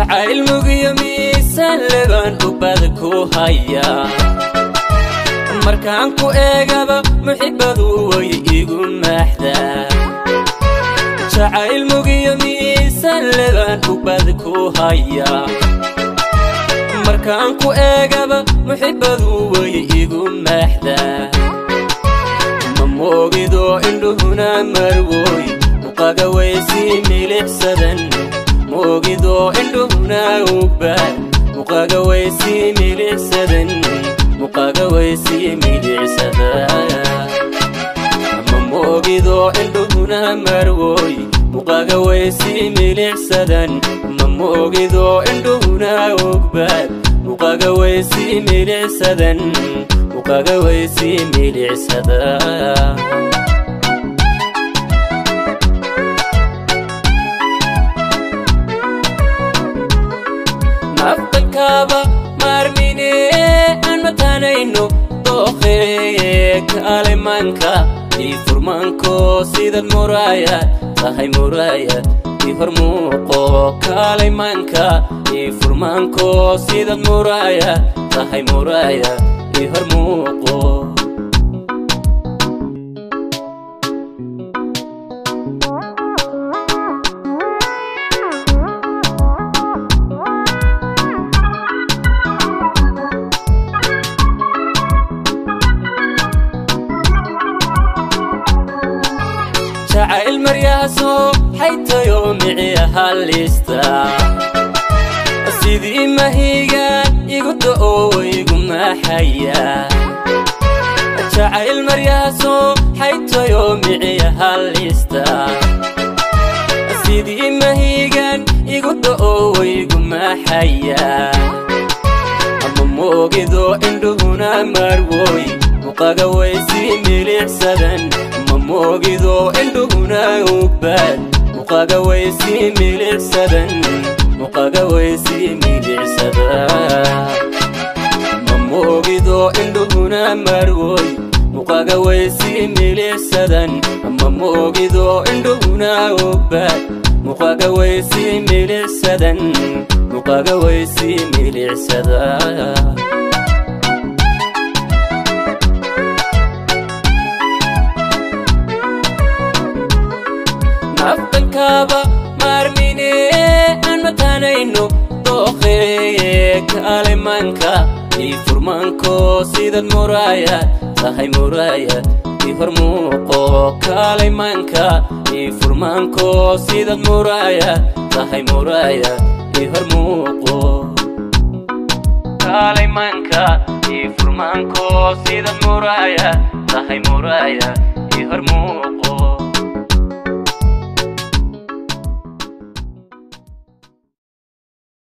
Jacayl mugiyo miisaan lebaan ugbad ku hayaa. Markaan ku eegaba muxibbadu way igu maaxdaa. Jacayl mugiyo miisaan lebaan ugbad ku hayaa. Markaan ku eegaba muxibbadu way igu maaxdaa. Ma moogido indhuhuna marwoy muqaga waysii milicsadan. Moogido indhuhuna ugbaad muqaga waysii milicsadan. Muqaga waysii milicsadan. Ma moogido indhuhuna marwoy muqaga waysii milicsadan. Ma moogido indhuhuna ugbaad muqaga waysii milicsadan. Muqaga waysii milicsadan. Naftankaaba maarmine aan mataanayno dookhee kaalimanka ii furmaanko sidaad muraayad tahay muraayad ii hormuuqo. Kaalimanka ii furmaanko sidaad muraayad tahay muraayad ii hormuuqo. Jacayl maryahaasoo xaytayo miciyaha liista sidii mahigaan igu da'o igu maxaya. Jacayl maryahaasoo xaytayo miciyaha liista sidii mahigaan igu da'o igu maxaya. Ma moogido indhuhuna marwoy muqaga waysii milicsadan. Ma moogido indhuhuna ugbaad muqaga waysii milicsadan. Muqaga waysii milicsadan. Ma moogido indhuhuna marwoy muqaga waysii milicsadan. Ma moogido indhuhuna ugbaad muqaga waysii milicsadan. Muqaga waysii milicsadan. Naftankaaba maarmine aan mataanayno dookhee kaalimanka ii furmaanko sidaad muraayad tahay muraayad ii hormuuqo. Kaalimanka ii furmaanko sidaad muraayad tahay muraayad ii hormuuqo. Kaalimanka ii furmaanko sidaad muraayad tahay muraayad ii hormuuqo.